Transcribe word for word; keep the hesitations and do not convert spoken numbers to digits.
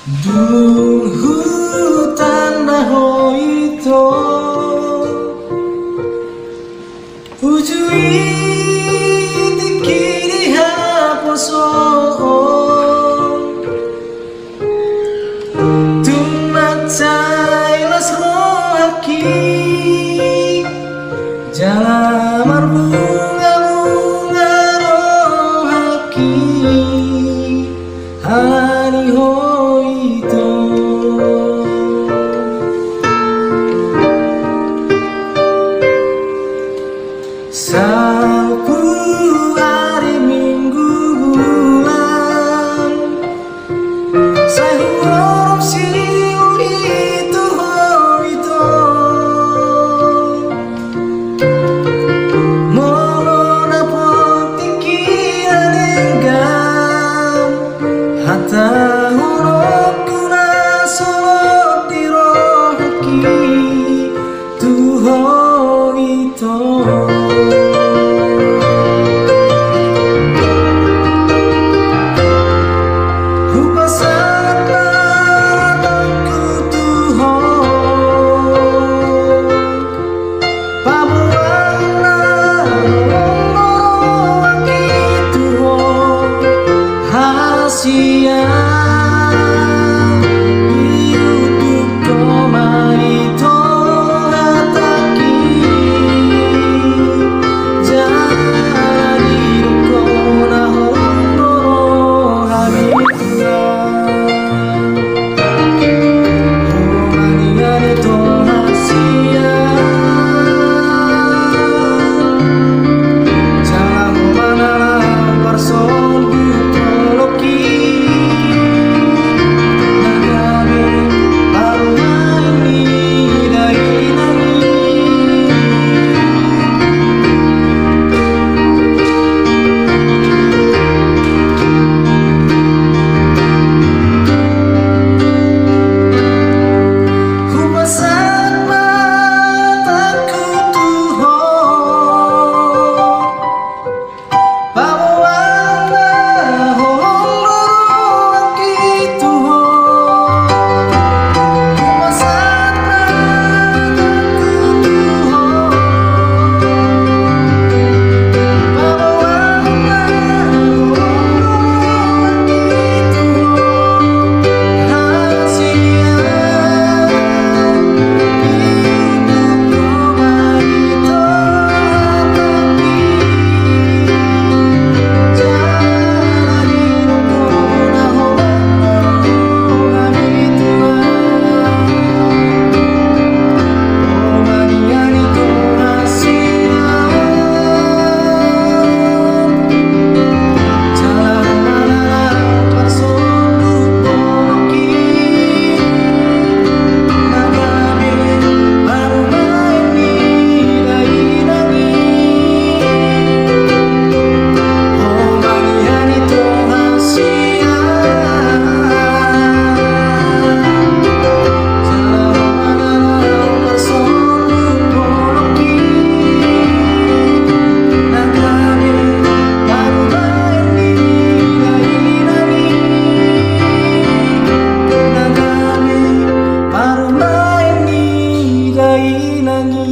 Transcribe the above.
Dung hutanda ho ito, uju i tingki di haposoon. Tung mansai las rohangki, jala marbungabunga rohangki, ala ni ho ito. Salpu ari, minggu, bulan, sai huorom siuli tu ho ito. Molo na potik i na denggan, hatahononku na solot di rohangki tu ho ito. Hupasahat ma tanganku tu ho, paboa na holong do rohangki tu ho. Hasian, iudukhon ma ito hatangki, jala didok ho na holong do rohami tu ho. Ho ma nian ito hasian, jala ho ma na laho parsonduk holongki, na gabe parumaen ni dainang i. Hupasahat ma tanganku tu ho, paboa na holong do rohangki tu ho. Hupasahat ma tanganku tu ho, paboa na holong do rohangki tu ho. Hasian, iudukhon ma ito hatangki, jala didok ho na holong do rohami tu ho. Ho ma nian ito hasian, jala ho ma na laho parsonduk holongki, na gabe parumaen ni dainang i. Ho ma nian ito hasian, jala ho ma na laho parsonduk holongki, na gabe parumaen ni dainang i, na gabe parumaen ni dainang i.